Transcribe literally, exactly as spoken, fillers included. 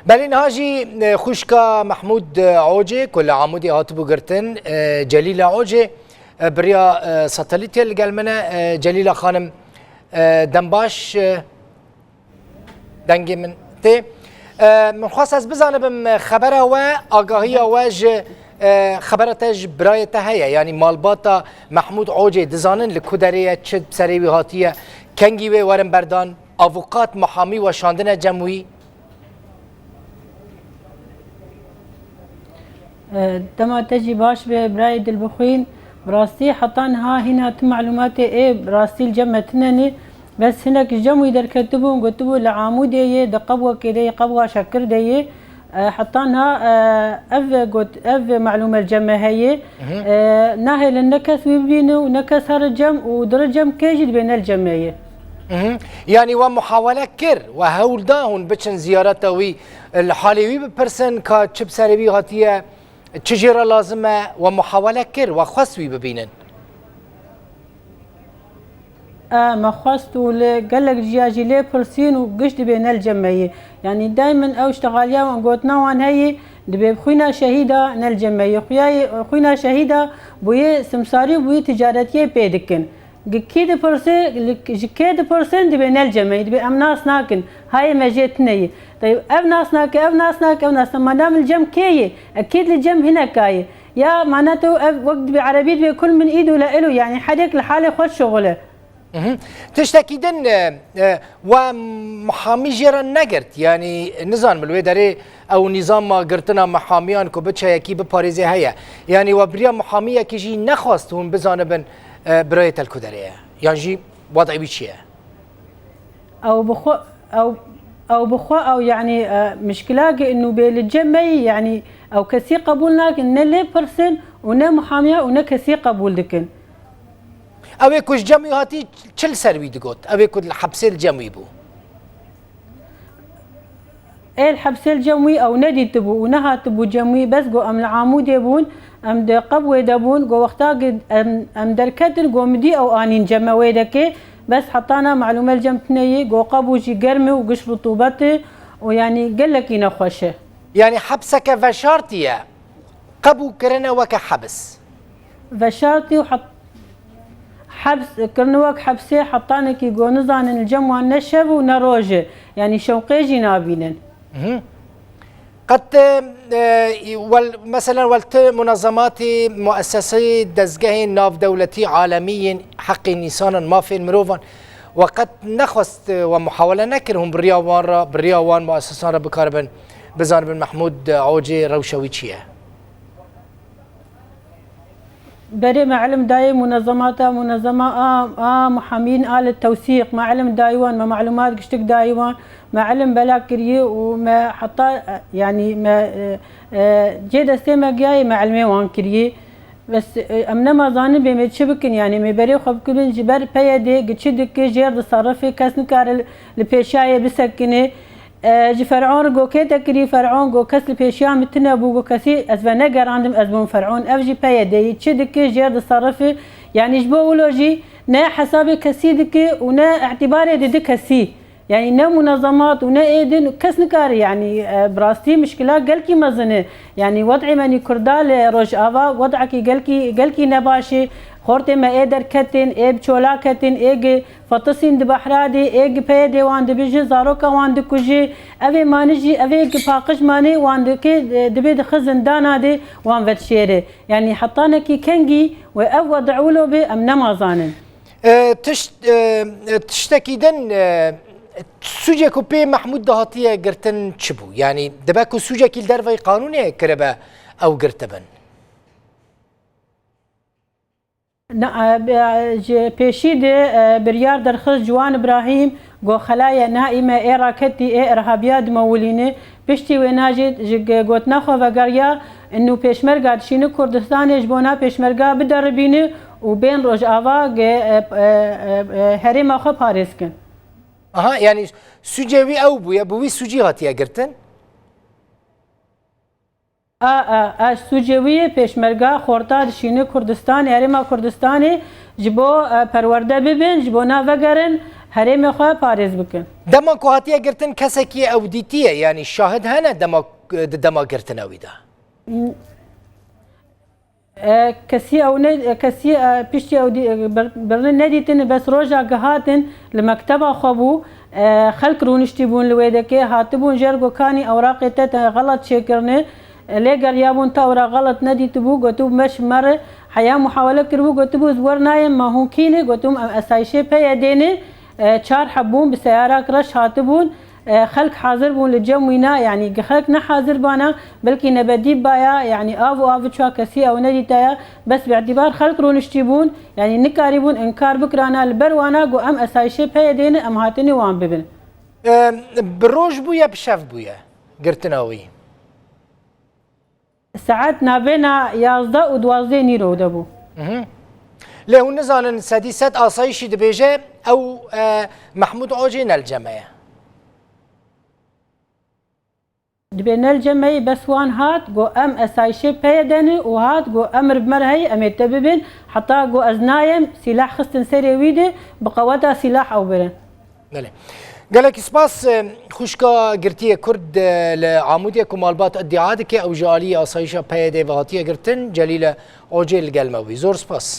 Belê niha jî, e, xwişka Mehmûd, e, Ocê ku li Amûdê hatibû girtin, e, Celîla Ocê, e, bi riya, e, satelîtê li gel min e. E, Celîla xanim, e, dem baş, e, dengê min tê. E, min xwest ez bizanibim, e, xebera we, agahiya we ji, e, xebera te ji birayê te heye? Yanî malbata Mehmûd Ocê dizanin li ku derê ye, çi bi serê wî hatiye, kengî wê werin berdan, avukat, mihamî weşandine cem wî? E, dema te jî baş be, birayê dilbixwîn. Bi rastî heta niha hîna tu malûmatê ê bi rastî li cem me tine ne. Bes hinek ji cem wî derketibûn, gotibû li Amûdê yê, di qebwekê de yê, qebwa şekir de yê. E, heta niha, e, ev got, ev malûme li cem me heye. Mhm. E, nahêlin ne kes wî bibîne û ne kes here cem û dire cem kê jî dibê ne li cem me yê. Mhm. Yanî we muhawele kir, we hewl da hûn biçin ziyareta wî, li halê wî bipirsin ka çi bi serê wî hatiye, çi jê re lazim e, we muhawele kir, we xwest wî bibînin? E, me xwest û li gelek ciya jî lê pirsîn û giş dibê ne li cem me yê. Yanî daymen ew ştexaliya wan, gotina wan heyî, dibê bi xwîna şehîda ne li cem me yê. Xuyayê, xwîna şehîda bûyê simsarî û bûyê ticaretiyê pê dikin. Gi kî dipirse, li, ji kê dipirsin, dibê ne li cem me yê, dibê em nas nakin, hayê me jê tune yî. Teyb, ev nas nake, ev nas nake, ev nas nake, madem li cem kê yê, ekîd li cem hineka yê. Ya mana tu ev wek dibê erebî dibê kul min îdu le ilu, yanî herek li halê xwe dişuxule. Mhm. Tiştekî din, e, e, we mihamî jê re negirt, yanî nizanim li wê derê ew nîzama girtina mihamiyan ku biçe yekî biparêzê heye. Yanî we bi riya mihamiyekî jî nexwest hûn bizanibin, e, birayê te li ku derê ye? Yan jî wed'ê wî çi ye? Ew bi xwe, ew, ew bi xwe, ew, yanî, e, mişkila ki nû bê li cem me yî, yanî ew kesî qebûl nakin, ne lê pirsin û ne muhamiya û ne kesî qebûl dikin. Ew ê ku ji cem wî hatî çi li ser wî digot? Ew ê ku li hepsê li cem wî bû? Ê li hepsê li cem wî ew nedîtibû û nehatibû cem wî, bes got em li Amûdê bûn, em di qebwê de bûn, got wexta ki em, em derketin, got min dî ew anîn cem me wê dekê, bes hetana malûme li cem tune yî, got qebû jî germ e û giş rutûbet e û yanî gelekî nexweş e. Yanî hepseke veşartî ye, qebû kirine weke hebs. Veşartî û het-, hebs kirine wek hepsê, hetanekî got nizanin li cem wan ne şev û ne roj e. Yanî şewqê jî nabînin. Mhm. Qet, e, wel, meselen, wel ti munezematî, muesseseyê, dezgehên navdewletî, alemî yên heqên însanan, mafên mirovan, we qet nexwest, e, we muhawele nekir hûn bi riya wan re, bi riya wan muessesan re bikaribin, bizanibin Mehmûd, e, Ocê rewşa wî çi ye? Berê me ilim dayê munezemata, munezema a, a muhamîn a li tewsîq, me ilim dayî wan, me malumat giştik dayî wan, me ilim bela kiriyê û me heta, e, yanî me, e, e, cê destê me giyayê me ilmê wan kiriyê. Bes, e, em nema zanin bê me çi bikin, yanî me berê xwe bikubin ji ber P Y D gi çi dike, jêr diserifê, kes nikare li, li pêşiyayê bisekine. E, ji Fer'on re gokê te kirî, Fer'on go kes li pêşiya min tune bû, go kesî ez venegerandim, ez bûm Fer'on. Ev jî P Y D yî, çi dike, jêr diserifê. Yanî ji bo wilo jî ne hesabê kesî dike û ne îtîbarê dide kesî. Yanî ne munezemat û ne ê din kes nikare, yanî, e, bi rastî mişkila gelkî mezin e. Yanî wed'ê me nî Kurda li Rojava wed'ekî gelkî, gelkî nebaş e. Xortê me ê derketin, ê bi çola ketin, ê gi Fetisîn di behra de, ê gi P Y D wan dibijin, zaroka wan dikujî. Evê mani jî, evê gi paqij mani wan dike, e, dibê dixe zindana de, wan vedişêre. Yanî hetanekî kengî we ev wede wilo be, em nema zanin. E, tişt, e, tiştekî din, e, sûcê ku pê Mehmûd de hatiye girtin çi bû? Yanî dibe ku sûcekî li derveyî qanûnê kiribe ew girtibin? Na, e, be-, ji pêşî de, e, biryar derxist Ciwan Îbrahîm, go xelaye naîme ê raketî ê irhabiya dimewilîne. Piştî wêna jî ji g-, gotina xwe vegeriya, nû pêşmerga dişîne Kurdistanê ji bona pêşmerga bideribîne û bên Rojava ge, e, e, e, e, herêma xwe parêz kin. Aha, yanî sûcê wî ew bûye, bi wî sûcî hatiye girtin? A, a, a, sûcê wî yê pêşmerga xorta dişîne Kurdistanê, Herêma Kurdistanê ji bo, e, perwerde bibin, ji bona vegerin, herêmê xwe parêz bikin. Dema ku hatiye girtin kesekî ew dîtiye, yanî şahid hene dema, di dema girtina wî de? E, kesî ew ne, e, kesî, e, piştî ew dî-, e, bir-, birine nedîtin, bes roja gihatin li mekteba xwe bû. E, xelk rûniştî bûn li wê dekê, hatibûn jer gokanî ewraqê te te xelet çêkirine. E, lê geriyabûn te ewra xelet nedîtibû, gotibû meş mere heya muhawele kiribû, gotibû ez wer nayêm me hûn kî ne, gotibûm em esayişê P Y D'ê ne, e, çar heb bûn bi seyarak reş hatibûn. E, xelk hazir bûn li cem wîna, yanî xelk ne hazir bana, belkî nebedî baya, yanî av û av çwa kesî ew nedîtaya, bes bi îtîbar xelk rûniştî bûn, yanî nikarîbûn inkar bikirana li ber wana ku em esayişê P Y D'ê ne, em hatinê wan bibin. E, bi roj bûye, bi şev bûye girtina wî? Saet navbêna yazdeh û duwazdeh nîro de bû. Lê hûn nizanin sedî sed asayişî dibêje ew, e, Mehmûd Ocê ne li cem me ye. Dibê ne li cem me ye, bes wan hat, got em esayişê P Y D'ê ne û hat, got emir bi me re heye, em ê te bibin, heta got ez nayêm, sîlah xistin serê wî de, bi qeweta sîlah ew birin. Belê. Gelekî spas, e, xwişka girtiyê Kurd, e, li Amûdê ku malbat îdia dike, ew ji alî asayişa P Y D'ê ve hatiye girtin, Celîle Ocê li gel me bû. Zor spas.